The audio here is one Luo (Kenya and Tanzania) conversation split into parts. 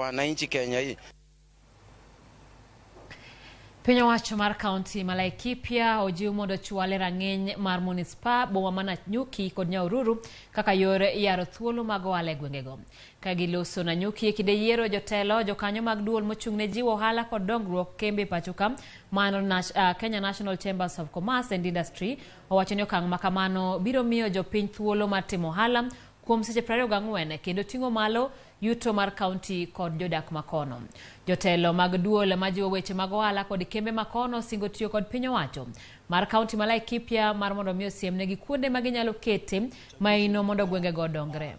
wananchi Kenya hii. Piny owacho mar kaunti ma Laikipia ojiw mondo ochwal e rang'iny mar munispa boma ma Nanyuki kod Nyahururu kaka yor yaro thuolo mag ohala e gwengego. Ka giloso Nanyuki e kinde yiero jotelo, jokanyo mag duol mochung' ne jiwo ohala kod dongruok kembe pacho ka mano Kenya National Chambers of Commerce and Industry owacho ni okang' ma kamano biro miyo jopiny thuolo mar timo ohala kuom seche 24 kendo ting'o malo yuto mar kaunti kod jodak makono. Jotelo mag duol majiwo weche mag ohala kod kembe makono singo tiyo kod piny owacho mar kaunti ma Laikipia mar mondo mi osiemnegi kuonde ma ginyalo kete maino mondo gwengego odongre.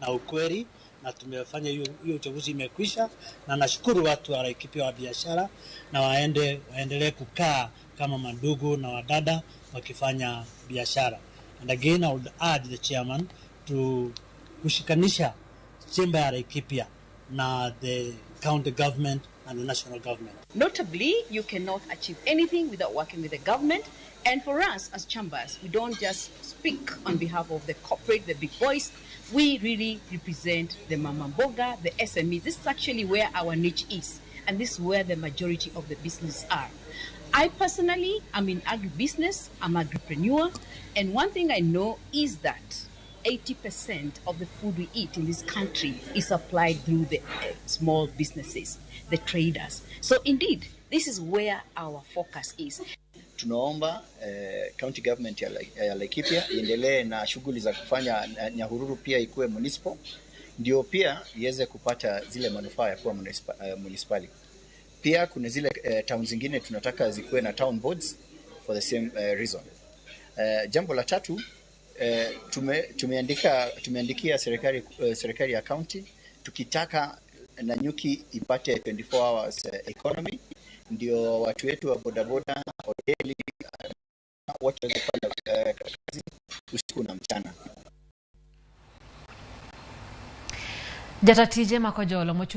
Na ukweli na tumefanya hiyo hiyo uchaguzi imekwisha, na nashukuru watu wa Laikipia wa biashara na waendelee kukaa kama mandugu na wadada wakifanya biashara. And again I would urge the chairman to kushikanisha chamber ya Laikipia na the county government and the national government. Notably, you cannot achieve anything without working with the government. And for us as chambers, we don't just speak on behalf of the corporate, the big boys. We really represent the mama mboga, the SMEs. This is actually where our niche is. And this is where the majority of the businesses are. I personally am in agribusiness. I'm an agripreneur. And one thing I know is that 80% of the food we eat in this country is supplied through the small businesses, the traders. So indeed, this is where our focus is. Tunaomba county government ya Laikipia iendelee na shughuli za kufanya Nyahururu pia ikuwe municipal, ndio pia iweze kupata zile manufaa ya kuwa municipality. Pia kuna zile town zingine tunataka zikuwe na town boards for the same reason. Jambo la tatu, tumeandikia serikali ya county tukitaka Nanyuki ipate 24 hours economy, ndio watu wetu wa bodaboda, hoteli, wote waweze kufanya kazi usiku na mchana. Jatatije Makojolo mochung'